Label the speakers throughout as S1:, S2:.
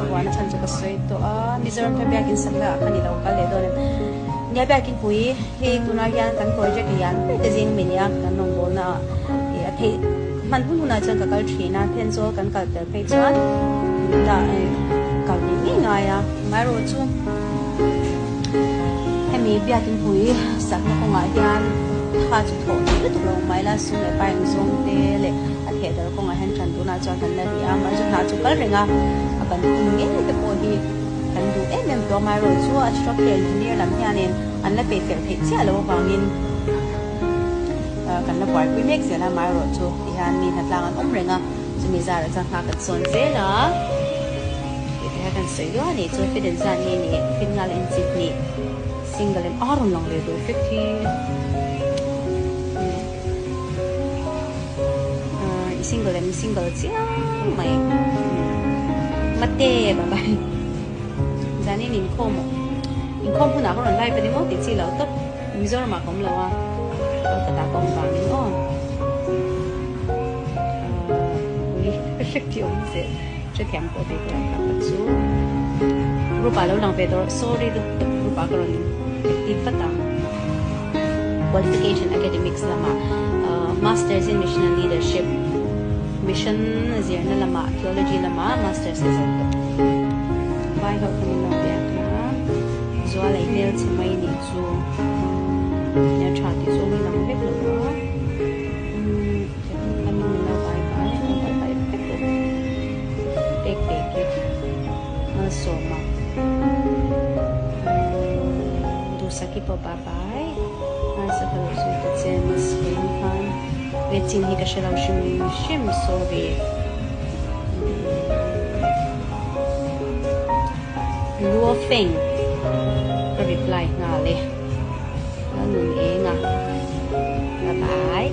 S1: ka huan a chhan chu ka sawi tawh a, Mizoram thar biakin sakna ah khan i lo kal leh dawn em? Nia biakin pui hei tunah hian kan project lian ber te zing mi nia kan rawngbawlna ah ih a theih hman hun hunah chuan ka kal thin a, Thenzawl kan kal tel phei chuan dah kal ngei ngei ngai a, amaherawhchu hemi biakin pui sakna kawngah hian tha chu thawh theih lutuk lo mai la, sum leh pai ang zawng te leh a theh dar kawngah hian tan tunah chuan kan la ri a, mahse hna chu kal reng a, a ban hun ngei te pawh hi kan duh em em tawh amaherawhchu a structure engineer lam hianin an la peih fel theih chiah loh avangin kan la buaipui mek zel a, amaherawhchu tihian mi hnatlang an awm reng a, chumi zarah chuan hna kan sawn zel a, tih te kha kan sawi duah a nih chu fit engzat nge ni fit nghal inchit nih single em a rawn lang leh duh fit hi. I single em single chiang mai mate bye bye zanin inkhawm aw inkhawm hunah ka rawn live a ni maw tih chi lo tawp Mizoram ah ka awm lo a Kolkata ka awm vangin aw ui hrekhi awm che hrethiam pawh tih tur ka ka chu group ah lo lang ve tawh sorry lutuk group ah ka rawn active vat ang. Qualification Academics lamah Masters in Missional Leadership, Mission zirna lamah Theology lamah Masters a zo tawh. Vai ho kha min lo biak a, zual ei hmel chhe mai nih chu nia tha tih zawng hi lang vek lo a, umm min lo vai vai lo vai vai vek lo pek pek i malsawm a. Duhsaki pawh bye bye. Nasa ka lo zui ta che miss vawiin khan ve chin hi ka hre lo hrim hrim sorry. Luo Feng ka reply nghal e. Ka nun eng a. Bye bye.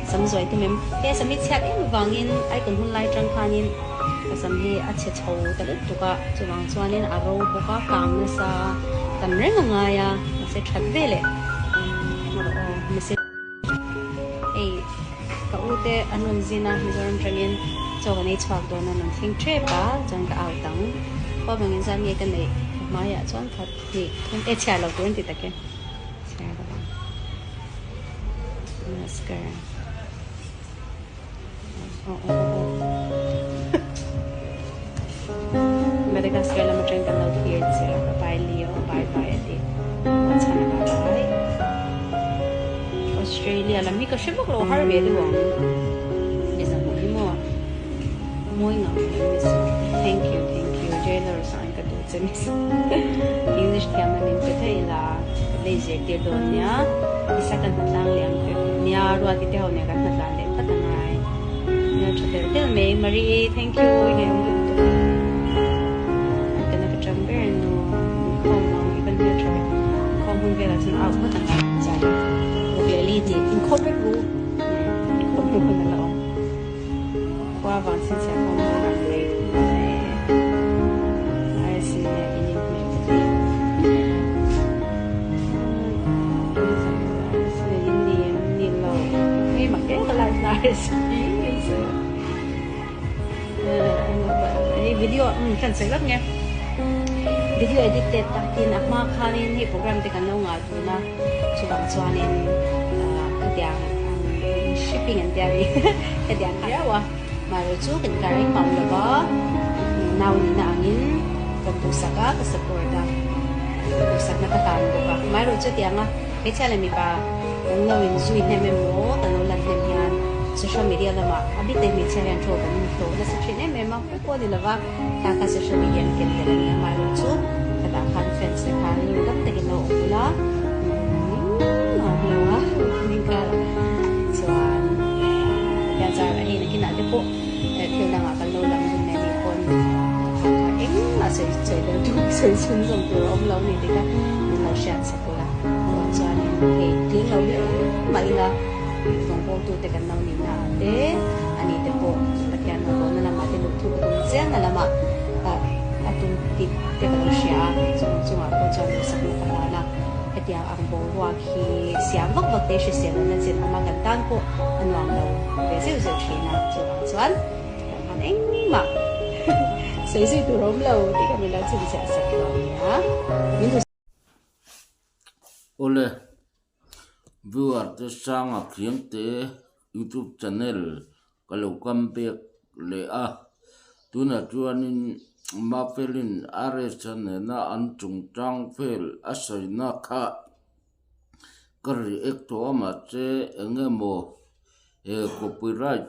S1: Sam zuai tum em. He sam hi chhiat em avangin icon hun lai tang khanin Ka sam hi a chhe chho ta lutuk a, chuvang chuanin a ro bawk a, kang nasa tam reng a ngai a, mahse that ve leh rawh aw message. Hei ka u te an rawn zin a, Mizoram tangin chaw kan ei chhuak dawn a, rawn thleng tep a, chuan ka out ang. Khua vangin zan nge ka neih ka hmaiah chuan khat hnih thum e chhiar lo tur an ti tak e, chhiar lo ang. Mascara. Madagascar lam atang kan lo thlir che a, bye bye Leo, bye bye a ti. Chhan a bye bye. Australia lam hi ka hre vak lo har ve deuh ang. Mizo hmuh hi maw? Mawi ngam mai miss. Thank you, thank you. Jailer sang ka duh che miss. English thiam na min pe thei la, ka lei zirtir dawn nia. Isa kan hnatlang leh ang nia, Ruati te ho nen kan hnatlan leh phawt angai. Hmel tha tel tel mai Marie thank you i hei awm lutuk tuk a kana ka tang ber nu inkhawm ang i van hmel tha ve inkhawm hun velah chuan out phawt angai chai ruk leh li hnih inkhawm vek ru inkhawm hnu hun ala awm khua vang chhinchhiah khawm dawn ang mai RSC nen in inhmeh ka ti Video kan sawi vak nge video edit te takin a hma khanin hei program te kan lo ngah dun a chuvang chuanin khatiang shipping an tia ni hetiang kha riau a mahlo chu kan kar engmah awm lova nau nihna angin ka duhsak a ka support a ka duhsakna ka hlan bawk a mahlo chu tianga Hmeichhia leh mipa kan lo inzui hnem emaw kan lo lan hnem hian social media lamah a bik te hmeichhia hian thu kan hlawh nasa thin em em a, pawh pawh a ni lova kha kha social media an ken tel a ni a, amaherawh chu khatah khan fans te khan lungdam takin lo awm ula a awm lo a ning karah chuan Pathian zarah hei nakinah te pawh thil dangah kan lo lang dun leh nih pawn kha kha engmah sawi sawi tel tur sawi chhunzawm tur a awm lo a ni tih kha min lo hriat chak. Ula chuan chuanin hei tling lo viau mah ila rawngbawltute kan lo nihna ah te ani te pawh Pathian rawngbawlna lamah te luh thuk a tum chiang na lamah a tum tih te ka lo hria a, chung chungah pawh chuan duhsakna ka hlan a, hetiang ang boruak hi siam vak vak te hrisel lohna chin awm a kan tan pawh a nuam lo ve zeuh zeuh thin a, chuvang chuan kan han engmah. Sawi zui tur a awm lo tih kha min lo chhinchhiah sak dawn nia. Min duh.
S2: Awle, viewer te Sanga Khiangte YouTube channel ka lo kam bek leh a, tunah chuanin Mafelin RS a nena an chungchang vel a sawina kha ka react tawh a mahse eng emaw he copyright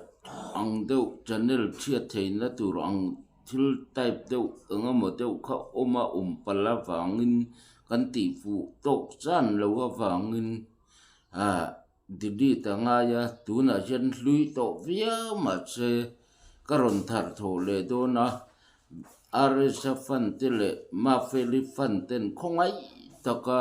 S2: ang deuh channel chhiat theihna tur ang thil type deuh eng emaw deuh kha awm a awm palh avangin kan tih fuh tawk zan lo avangin ah delete a ngai a tunah hian hlui tawh viau mahse ka rawn thar thawh leh dawn a RSa fan te leh Mafeli fan ten khawngaih taka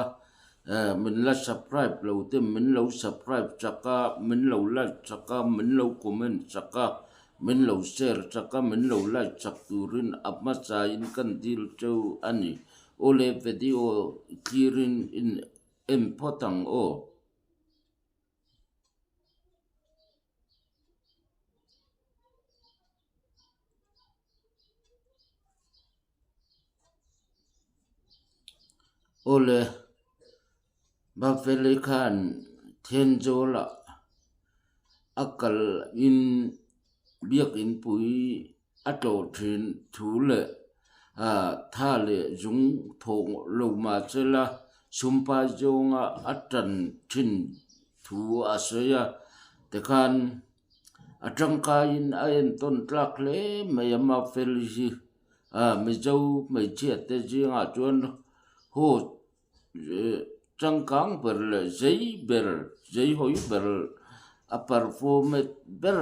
S2: min la subscribe lo te min lo subscribe chak a min lo like chak a min lo comment chak a min lo share chak a min lo like chak turin a hmasa in kan dil cheu a ni awle video thlirin in en phawt ang aw. Awle, Bafeli khan Thenzawl ah a kal in biakin pui a tlawh thin thu leh tha leh zung thawh lo mahsela sumpai zawnga a tan thin thu a sawi a, tikhan a tangkaiin a entawn tlak hle mai a Mafeli hi Mizo hmeichhia te zingah chuan host changkang ber leh zei ber zei hawi ber a performance ber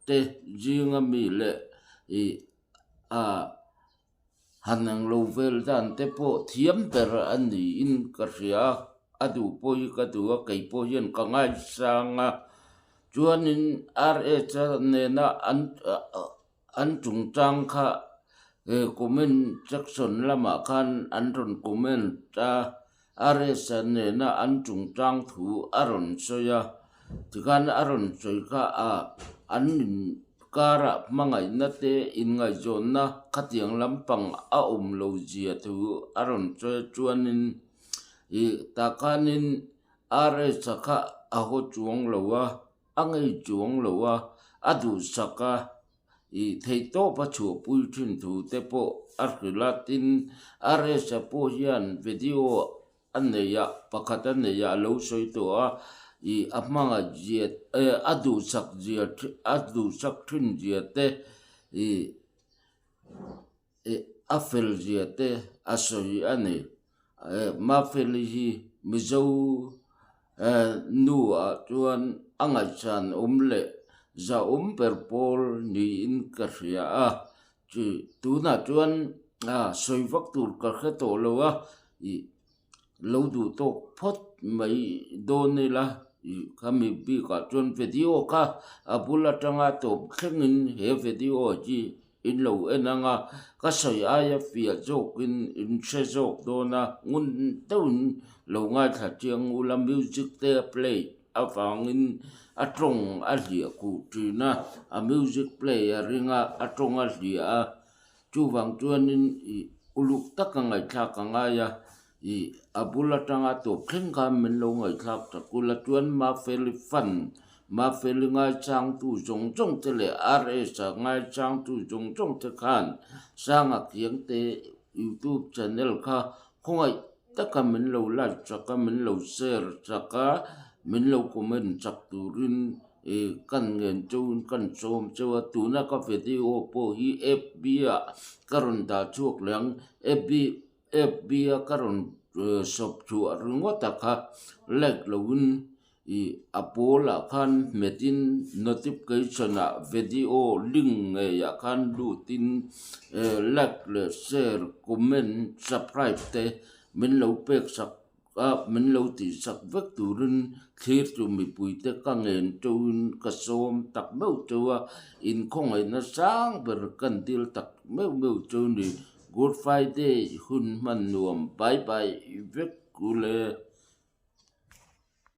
S2: te zinga mi leh ih ah han ang lo vel dan te pawh thiam ber a niin ka hria a a duh pawh hi ka duh a kei pawh hian ka ngaisang a chuanin RS a nena an An chungchang kha comment section lamah khan an rawn comment a, RS-a nena an chungchang thu a rawn sawi a, tikhan a rawn sawi kha a an inkarah hmangaihna te inngaihzawnna khatiang lampang a awm lo zia thu a rawn sawi a chuanin ih tah khanin RS-a kha a haw chuang lo a. A ngei chuang lo a, a duhsak a, ih theihtawp a chhuahpui thin thu te pawh a hrilh a, tin RS-a pawh hian video a nei a, pakhat a nei a, a lo sawi tawh a, ih a hmangaih zia eh a duhsak zia a duhsak thin zia te ih eh a fel zia te a sawi a ni. Mafeli hi Mizo nu ah chuan a ngaihsan awm leh zahawm ber pawl niin ka hria a, chi tunah chuan sawi vak tur ka hre tawh lo a, ih lo duh tawk phawt mai dawn ila ih khami bikah chuan video kha a bul atanga tawp thlengin he video hi In lo en ang a, ka sawi aia fiah zawkin in hre zawk dawn a, ngun deuhin lo ngaithla chiang ula music te a play avangin a tawng a hliah khuh thin a, a music play a ring a, a tawng a hliah a, chuvang chuanin ih uluk taka ngaihthlak a ngai a, ih a bul atanga tawp thleng khan min lo ngaihthlak tak ula chuan Mafeli fan Mafeli ngaichangtu zawng zawng te leh RS-a ngaichangtu zawng zawng te khan Sanga Kiangte YouTube channel kha khawngaih taka min lo like chak a, min lo share chak a, min lo comment chak turin ih kan ngen chauhin kan sawm chauh a. Tuna ka video pawh hi FB ah ka rawn dah chhuak leh ang, FB FB a ka rawn sawp chhuah ringawt a kha like loin Ih a pawlah khan hmetin notification ah video link ngeiah khan lutin like leh share comment subscribe te min lo pek sak a min lo tih sak vek turin thlir chu mipui te ka ngen teuhin ka sawm tak meuh teuh a inkhawngaihna sang ber kan dil tak meuh meuh teuh a ni Good Friday hun hman nuam bye bye vek ule.